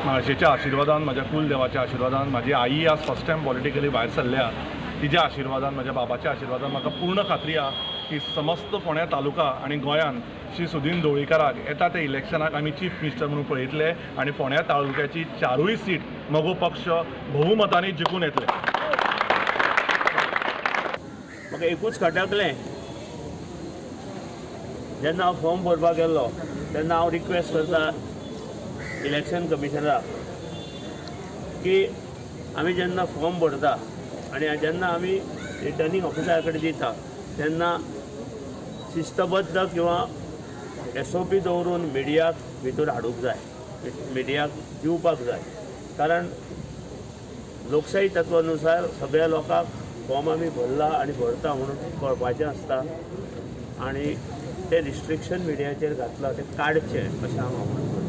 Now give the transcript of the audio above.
म्हाळशेच्या आशिर्वादान, म्हज्या कुलदेवाच्या आशिर्वादान, म्हाजी आई आज फर्स्ट टायम पॉलिटिकली भायर सरल्या तिज्या आशिर्वादान, म्हज्या बाबाच्या आशिर्वादान म्हाका पूर्ण खात्री आहा की समस्त फोंड्या तालुका आनी गोंयान श्री सुदीन ढवळीकाराक येता त्या इलेक्शनाक आमी चीफ मिनिस्टर म्हणून पळयतले आनी फोंड्या तालुक्याची चारूय सीट मगो पक्ष बहुमतांनी जिखून येतले. म्हाका एकूच खटकलें, जेन्ना हांव फॉर्म भरपाक गेल्लो तेन्ना हांव रिक्वेस्ट करता इलेक्शन कमिशनराक की आमी जेन्ना फॉर्म भरता आनी जेन्ना आमी रिटर्निंग ऑफिसरा कडेन दिता तेन्ना शिस्तबद्ध किंवा एसओपी दवरून मिडियाक भितर हाडूंक जाय, मिडियाक दिवपाक जाय, कारण लोकशाही तत्वानुसार सगळ्या लोकांक फॉर्म आमी भरला आनी भरता म्हणून कळपाचें आसता आनी तें रिस्ट्रिक्शन मिडियाचेर घातलां तें काडचें अशें हांव मागता.